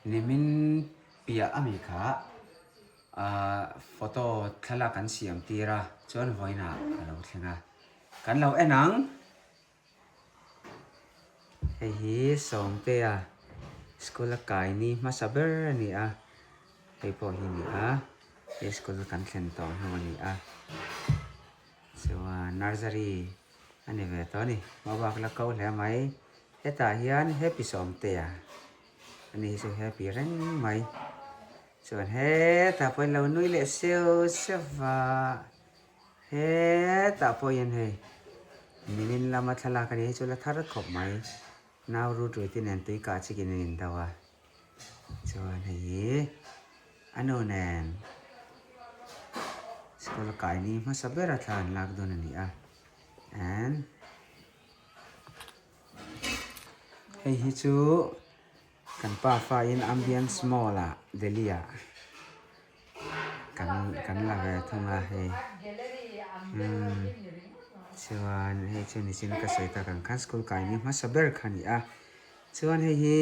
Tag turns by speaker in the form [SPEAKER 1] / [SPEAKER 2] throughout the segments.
[SPEAKER 1] Nimin piah a mi kha ahh photo thlalak an siam tir a chuan vawiinah a lo thleng a kan lo en ang. Hei hi Sawmtea school a kai ni hmasa ber a ni a hei pawh hi a ni a he school kan thlen tawh hnu a ni a chuan nursery a ni ve tawh a ni hmabak la ko hle mai hetah hian happy Sawmtea a ni hi chu happy reng mai chuan hetah pawh in lo nui leh seuh seuh va. Hetah pawh hian hei nimin lama thlalak a ni hi chu la thar khawp mai. Nau rut rut in nen tui kah chikin an in do a. Chuan hei hi a nu nen school a kai ni hmasa bera thla an lak dawn a ni a. And hei hi chu kan pa fa in Ambience Mall ah Delhi ah. Kan kan la ve thung a hei umm chuan hei chu nichin ka sawi tak ang khan school kai ni hmasa ber kha a ni a chuan hei hi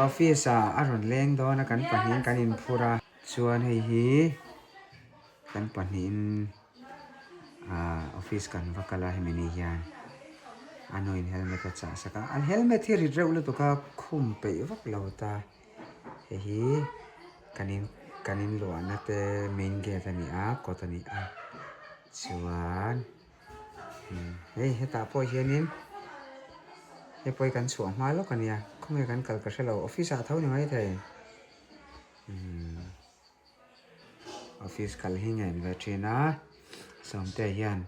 [SPEAKER 1] office ah a rawn leng dawn a kan pahnihin kan inphur a chuan hei hi kan pahnihin ah office kan va kal a hemi ni hian a nu in helmet a chah sak a an helmet hi rit reuh lutuk a khum peih vak lo ta. Hei hi kan in kan in luahna te main gate a ni a kawt a ni a chuan hei hetah pawh hianin hei pawh hi kan chhuah hma lawk a nia khawnge kan kal ka hrelo office ah tho ni maithei umm office kal hi ngen ve thin a sawmte hian.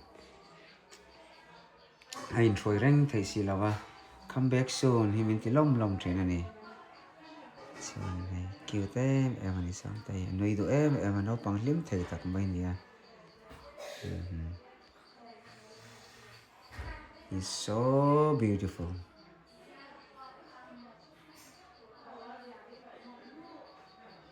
[SPEAKER 1] A inhruai reng theih si lo a, come back soon hi min ti lawm lawm thin a ni. Chuan hei cute em em a ni Sangte hi, a nui duh em em a, naupang hlim thei tak mai a ni a. He's so beautiful.